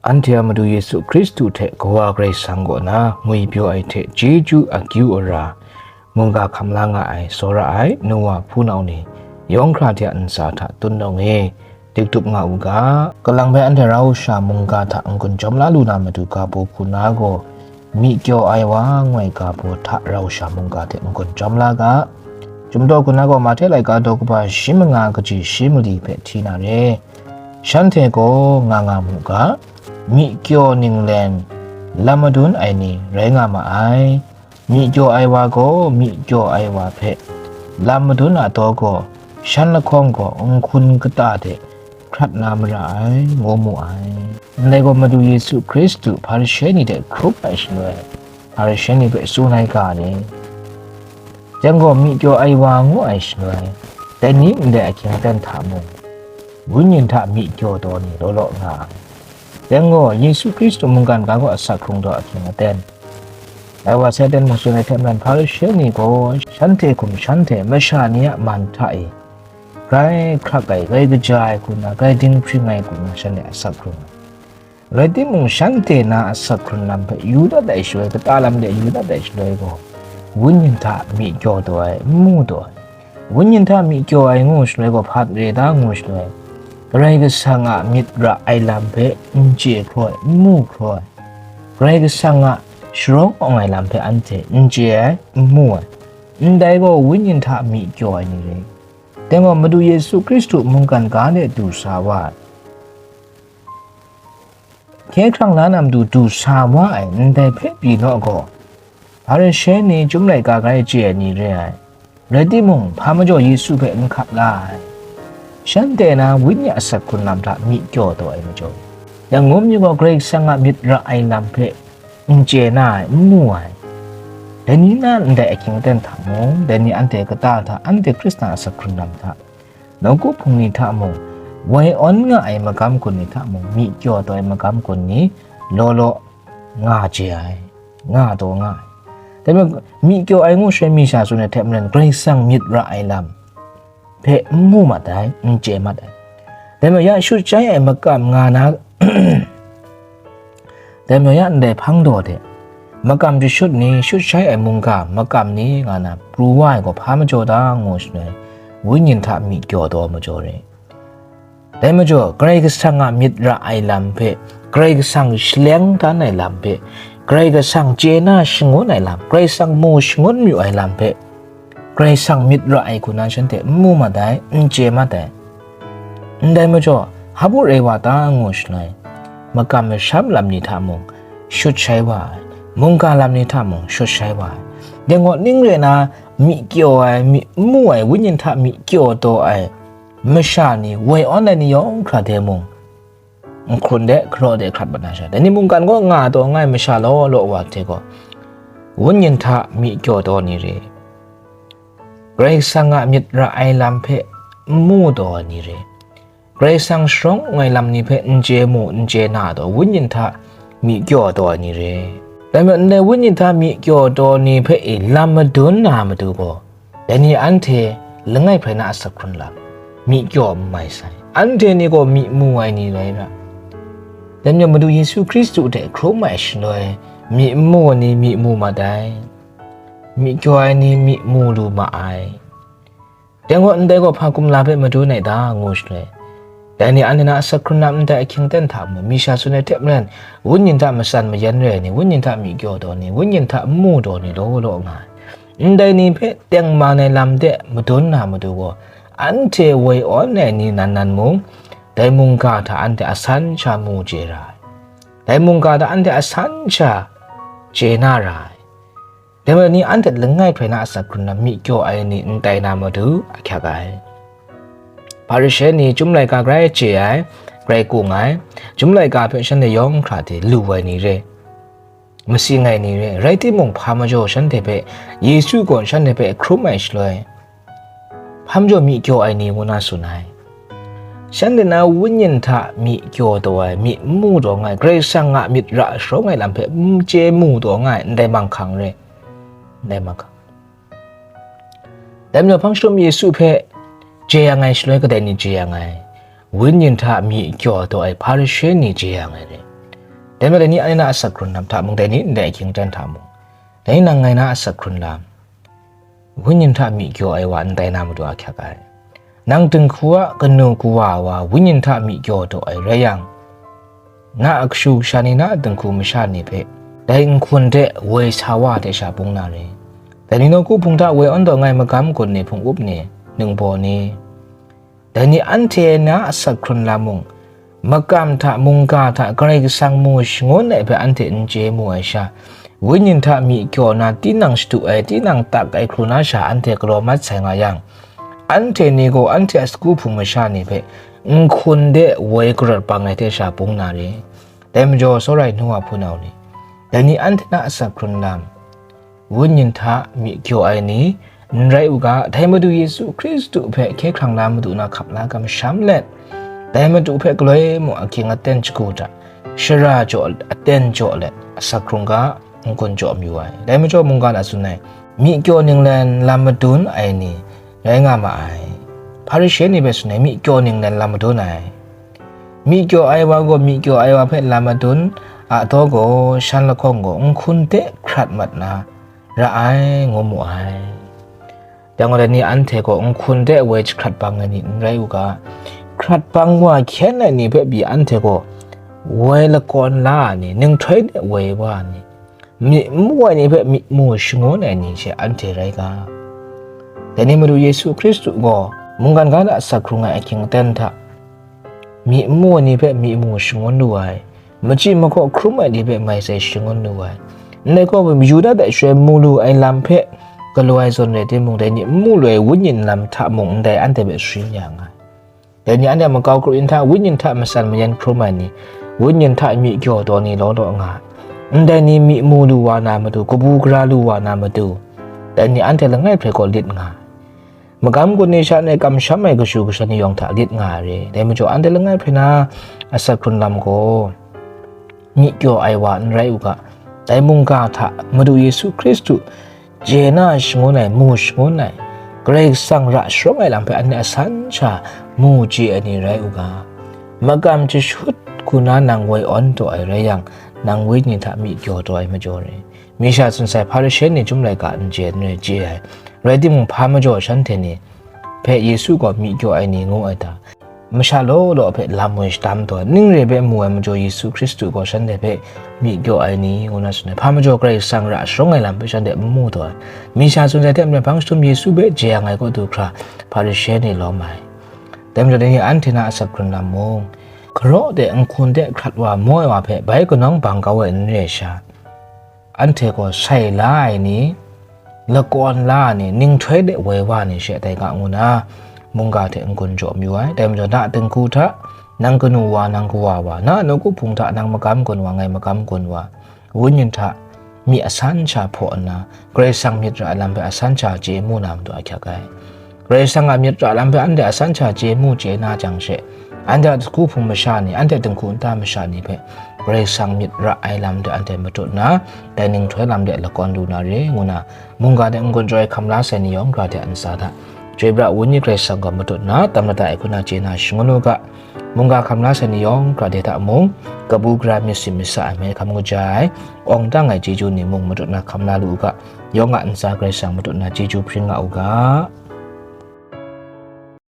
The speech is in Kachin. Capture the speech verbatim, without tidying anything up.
Anhte a Madu Yesu Hkristu hte Kawa Karai Kasang kaw na ngwipyaw ai hte chyeju akyu ara, mungga hkam la nga ai, tsawra ai, Noa hpunau ni, yawng hkra hte a ntsa hta tun nawng e, diktup nga u ga. Kalang bai anhte rau sha mungga hta n-gun jawm la lu na matu ga baw hku na gaw, myi kyaw ai wa ngu ai ga baw hta rau sha mungga hte n-gun jawm la ga. Chyum daw hku na gaw, Mahte laika daw kaba shi manga kaji shi mali hpe hti na re. Shanhte gaw nga nga mu ga, myi kyaw ninglen lam madun ai ni rai nga ma ai. Myi kyaw ai wa gaw myi kyaw ai wa hpe lam madun a taw gaw, shan lahkawng gaw n-hkun kata de hkrat na mara ai, ngu mu ai. Ndai gaw Madu Yesu Hkristu Hparishe ni hte hkrup ai shaloi, Hparishe ni hpe tsun ai ga ni, dai gaw myi kyaw ai wa ngu ai shaloi, dai ni ndai ahkying aten hta mung, wenyin hta myi kyaw taw ni law law nga ai. Dai gaw Yesu Hkristu mungkan ga gaw asak hkrung taw ahkying aten. Dai wa sai ten mung tsun ai hte maren, Hparishe ni gaw shanhte hkum shanhte masha ni a man hta e, grai hkrak ai, grai kaja ai hku na, grai dinghpring ai hku na, shanhte asak hkrung ai. Rai timung, shanhte na asak hkrun lam hpe yu dat ai shaloi, kata lam de yu dat ai shaloi gaw, wenyin hta myi kyaw taw ai, n mu taw ai. Wenyin hta myi kyaw ai ngu shaloi gaw, hpat re da ngu shaloi, Karai Kasang a myit ra ai lam hpe n chye hkraw ai, n mu hkraw ai. Karai Kasang a sharawng awng ai lam hpe anhte n chye ai, n mu ai. Ndai gaw wenyin hta myi kyaw ai ni rai. Dai gaw Madu Yesu Hkristu mungkan ga de du sa wa ai. Hkye hkrang la na matu du sa wa ai ndai hpe pyi naw gaw, Hparishe ni, Chyum laika grai chye ai ni re ai. Rai timung, hpa majaw Yesu hpe n hkap la ai. Shanhte na wenyi asak hkrun lam hta myi kyaw taw ai majaw, dangum ni gaw Karai Kasang a myit ra ai lam hpe n chye na ai, n mu ai. Dai ni na ndai ahkying aten hta mung, dai ni anhte kata hta, anhte Hkristan asak hkrun lam hta, nawku hpung ni hta mung, woi awn nga ai magam gun ni hta mung, myi kyaw taw ai magam gun ni law law nga chye ai, nga taw nga ai. Dai majaw, myi kyaw ai ngu shaloi mi sha tsun ai hte maren, Karai Kasang myit ra ai lam hpe n mu mat ai, n chye mat ai. Dai majaw, ya shut shai ai makam nga na, dai majaw, ya ndai hpang daw hte makam jashut ni, shut shai ai mungga makam ni nga na pru wa ai gaw, hpa majaw ta ngu shaloi, wenyin hta myi kyaw taw majaw re. Dai majaw, Karai Kasang a myit ra ai lam hpe, Karai Kasang shaleng dan ai lam hpe, Karai Kasang chye na shangun ai lam, Karai Kasang mu shangun mayu ai lam hpe, Karai Kasang myit ra ai hku na shanhte n mu mat ai, n chye mat ai. Ndai majaw, hpa rai wa ta ngu shaloi, makam masham lam ni hta mung shut shai wa ai, mungga lam ni hta mung shut shai wa ai. Dai gaw ning rai na, myi kyaw ai, myi n mu ai, wenyin hta myi kyaw taw ai masha ni, woi awn ai ni yawng hkra de mung, n hkrun de, hkaraw de hkrat mat na sha, dai ni mungkan gaw nga taw nga ai masha law law wa hte gaw, wenyin hta myi kyaw taw ni re, Karai Kasang a myit ra ai lam hpe n mu taw ai ni re, Karai Kasang sharawng awng ai lam ni hpe n chye mu, n chye na taw, wenyin hta myi kyaw taw ai ni re. Dai majaw, ndai wenyin hta myi kyaw taw ni hpe e lam madun na matu gaw, dai ni anhte langai hprai na asak hkrun lam, myi kyaw n mai sai. Anhte ni gaw myi mu ai ni rai ra. Dai majaw, Madu Yesu Hkristu hte hkrum ai shaloi, myi n mu ai ni myi mu mat ai, myi kyaw ai ni myi mu lu ma ai. Dai gaw, ndai gaw hpa kumla hpe madun ai ta, ngu shaloi, dai ni anhte na asak hkrun lam ndai ahkying aten hta mung, mi sha tsun ai hte maren, wenyin hta matsan mayan rai ai ni, wenyin hta myi kyaw taw ni, wenyin hta n mu taw ni law law nga ai. Ndai ni hpe tengman ai lam de madun na matu gaw, anhte woi awn ai ni nan nan mung, dai mungga hta anhte asan sha mu chye ra ai. Dai mungga hta anhte asan sha chye na ra ai. Dai majaw, ni anhte langai hprai na asak hkrun lam myi kyaw ai ni n tai na matu ahkyak ai. Hparishe ni Chyum laika grai chye ai, grai kung ai, Chyum laika hpe shanhte yawng hkra de lu ai ni re, masing ai ni re, rai timung, hpa majaw shanhte hpe, Yesu gaw shanhte hpe hkrum ai shaloi, hpa majaw myi kyaw ai ni ngu na tsun ai. Shanhte na wenyin hta myi kyaw taw ai, myi n mu taw nga ai, Karai Kasang a myit ra sharawng ai lam hpe n chye mu taw nga ai, ndai manghkang re, ndai manghkang. Dai majaw, hpang shadum Yesu hpe chye yang ai shaloi, kadai ni chye yang ai? Wenyin hta myi kyaw taw ai Hparishe ni chye yang ai re. Dai majaw dai ni anhte na asak hkrun lam hta mung, dai ni ndai ahkying aten hta mung, dai ni nang ngai na asak hkrun lam, wenyin hta myi kyaw ai wa ndai na matu ahkyak ai. Nang dinghku a kanu kawa wa wenyin hta myi kyaw taw ai rai yang, na a kashu kasha ni, na a dinghku masha ni hpe dai nhkun de woi sa wa hte sha bung na re. Dai ni nawku hpung hta woi awn taw ngai magam gun ni, hpung up ni, ningbaw ni, dai ni anhte na asak hkrun lam mung, makam hta, mungga hta, Karai Kasang mu shangun ai hpe anhte n chye mu ai sha, wenyin hta myi kyaw na, tinang shadu ai, tinang tak ai hkru na sha anhte galaw mat sai nga yang, anhte ni gaw anhte a sagu hpung masha ni hpe nhkun de woi karawt bang ai hte sha bung na re. Dai majaw, tsawra ai nu wa hpunau ni, dai ni anhte na asak hkrun lam, wenyin hta myi kyaw ai ni n rai u ga, dai Madu Yesu Hkristu hpe hkye hkrang la madu na hkap la kamsham let, dai Madu hpe galoi mung ahkying aten shagu hta, shara jaw aten jaw let, asak hkrung ga n-gun jaw mayu ai. Dai majaw mungga hta tsun ai, myi kyaw ninglen lam madun ai ni rai nga ma ai. Hparishe ni hpe tsun ai, myi kyaw ninglen lam madun ai. Myi kyaw ai wa gaw myi kyaw ai wa hpe lam madun a daw gaw, shan lahkawng gaw nhkun de hkrat mat na ra ai, ngu mu ai. Dai gaw, dai ni anhte gaw nhkun de woi jahkrat bang ai ni n rai u ga, hkrat bang wa hkyen ai ni hpe pyi anhte gaw woi lakawn la ai ni, ninghtoi de woi wa ai ni, myi n mu ai ni hpe myi mu shangun ai ni she anhte rai ga. Dai ni Madu Yesu Hkristu gaw mungkan ga hta asak hkrung ai ahkying aten hta, myi n mu ai ni hpe myi mu shangun lu ai, machyi mahkaw hkrum ai ni hpe mai sai shangun lu ai, ndai gaw Yuda hte shaloi mu lu ai lam hpe galaw ai zawn rai timung, dai ni n mu lu ai wenyin lam hta mung ndai anhte hpe sharin ya nga ai. Dai ni anhte a makau kru-yin hta, wenyin hta matsan mayan hkrum ai ni, wenyin hta myi kyaw taw ni law law nga ai. Ndai ni myi mu lu wa na matu, kabu gara lu wa na matu, dai ni anhte langai hpe gaw lit nga ai. Magam gun ni sha ne kamsham ai kashu kasha ni yawng hta lit nga ai re. Dai majaw, anhte langai hpe na asak hkrun lam gaw myi kyaw ai wa n rai u ga, dai mungga hta Madu Yesu Hkristu chye na shangun ai, mu shangun ai, Karai Kasang ra sharawng ai lam hpe anhte asan sha mu chye ai ni rai u ga, makam jashut hku na nang woi awn taw ai rai yang, nang wenyi hta myi kyaw taw ai majaw re. Mi sha tsun sai Hparishe ni chyum laika n chye, n rai chye ai. Rai timung, hpa majaw shanhte ni hpe Yesu gaw myi kyaw ai ni ngu ai ta? Masha law law hpe lam woi shadam taw ai, ning re hpe mu ai majaw Yesu Hkristu gaw shanhte hpe myi kyaw ai ni ngu na tsun ai. Hpa majaw Karai Kasang ra sharawng ai lam hpe shanhte n mu taw ai. Mi sha tsun sai hte maren hpang jahtum Yesu hpe jeyang ai kaw du hkra Hparishe ni lawm ai. Dai majaw dai ni anhte na asak hkrun lam mung, garaw de nhkun de hkrat wa maw ai wa hpe bai kanawng bang kau ai n re ai sha, anhte gaw sai la ai ni, lakawn la ai ni, ninghtoi de woi wa ai ni she tai ga ngu na, mungga hte n-gun jaw mayu ai. Dai majaw, na a dinghku hta, nang kanu wa, nang kawa wa, na a nawku hpung hta, nang magam gun wa, ngai magam gun wa, wenyin hta myi asan sha hpaw nna, Karai Kasang myit ra ai lam hpe asan sha chye mu na matu ahkyak ai. Karai Kasang a myit ra lam hpe anhte asan sha chye mu chye na jang she, anhte a sagu hpung masha ni, anhte dinghku nta masha ni hpe Karai Kasang myit ra ai lam de anhte matut nna, dai ninghtoi lam de lakawn lu na re, ngu na, mungga de n-gun jaw ai hkam la sai ni yawng hkra hte a ntsa hta, chyoi pra ai Wenyi Karai Kasang gaw matut nna, tam lata ai hku na chye na shangun u ga, mungga hkam la sai ni yawng hkra de hta mung, kabu gara myit si myit sa ai mai hkam ngu jai, awng dang ai chyeju ni mung matut nna hkam la lu u ga, yawng a ntsa Karai Kasang matut nna chyeju hpring nga u ga.